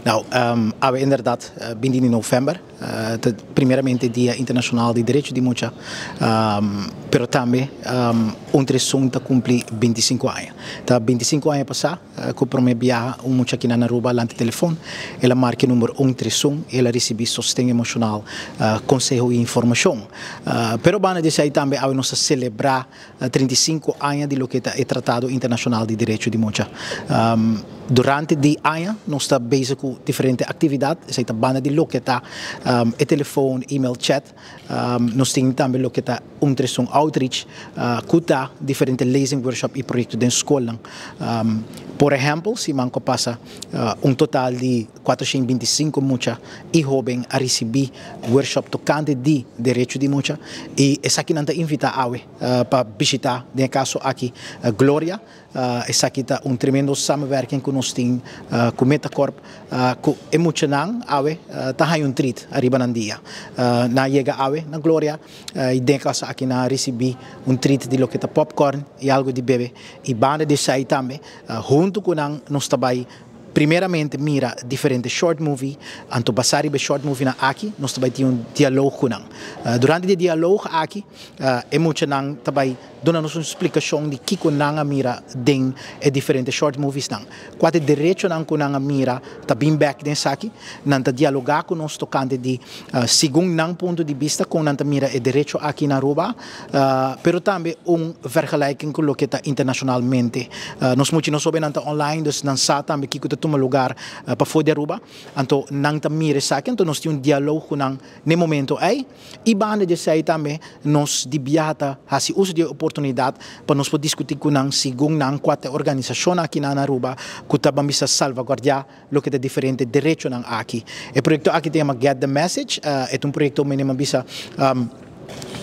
Nou, awe inderdaad, 20 di november, ta primeramente Dia Internacional di Derecho di Mucha, pero tambe 131 ta cumpli 25 aña. Ta 25 aña pasa cu prome biaha un mucha aki na Aruba a lanta telefon, el a marca e number 131 y el a ricibi sosten emocional, conseho y informacion. Pero banda di esey tambe awe nos ta celebra 35 aña di loke ta e Tratado Internacional di Derecho di Mucha. Durante di aña nos ta bezig cu diferente actividad, esey ta banda di loke ta e telefon, email, chat. Nos tin tambe loke ta 131 Outreach, cu ta diferente lezing, workshop y proyecto den scolnan. Por ehempel, siman cu a pasa, un total di 425 mucha y hoben a ricibi workshop tocante di derecho di mucha y esakinan ta invita awe pa bishita, den e caso aki, Gloria. Esaki ta un tremendo samenwerking cu nos tin cu Metacorp, cu e muchanan awe ta haya un treat ariba nan dia. Nan a yega awe na Gloria y den e caso aki nan a ricibi un treat di loke ta popcorn y algo di bebe y banda di esey tambe hunto cu nan nos ta bay primeramente mira diferente short movie, anto basa riba e short movie nan aki nos ta bay tin un dialoog cu nan. Durante di e dialoog aki e muchanan ta bay duna nos un splicacion di kico nan a mira den e diferente short movies nan. Cua ta e derechonan cu nan a mira ta bin bek den esaki. Nan ta dialoga cu nos tocante di segun nan punto di bista con nan ta mira e derecho aki na Aruba, pero tambe un vergelijking cu loke ta internacionalmente. Nos mucha nos hobennan ta online, dus nan sa tambe kico ta tuma lugar pafo di Aruba. Anto nan ta mira esaki, anto nos tin un dialoog cu nan n'e momento ey. Y banda di esey tambe nos di biaha ta haci uso di e oportunidad pa nos por discuti cu nan segun nan cua ta e organisacion aki na Aruba cu ta ban bisa salvaguardia loke ta diferente derechonan aki. E proyecto aki ta yama Get the Message. E ta un proyecto mene ban bisa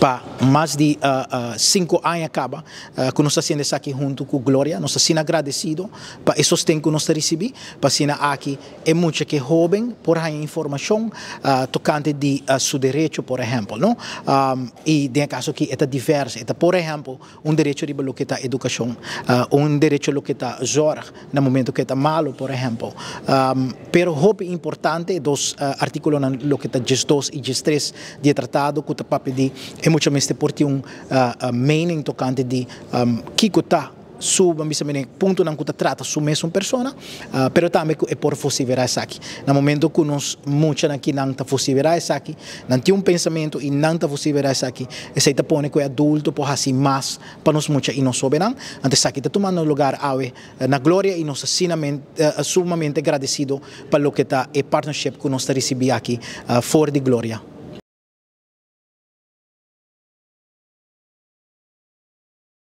pa mas di 5 aña caba cu nos ta haciendo esaki hunto cu Gloria. Nos ta asina agradecido pa e sosten cu nos ta ricibi, pa asina aki e mucha cu hoben por haya informacion tocante di su derecho, por ehempel, no? Y den e caso aki e ta diverso. E ta, por ehempel, un derecho riba loke ta educacion, un derecho loke ta zorg na momento cu e ta malo, por ehempel. Pero hopi importante, dos articulonan, loke ta 12 y 13 di e tratado, cu ta papia di e mucha mester por tin un mening tocante di kico ta su, ban bisa mene, puntonan cu ta trata su mesun persona, pero tambe cu e por vocifera esaki. Na momento cu nos muchanan aki nan ta vocifera esaki, nan tin un pensamento y nan ta vocifera esaki, esey ta pone cu e adulto por haci mas pa nos mucha y nos hobennan. Anto esaki ta tumando lugar awe na Gloria y nos ta sumamente agradecido pa loke ta e partnership cu nos ta ricibi aki for di Gloria.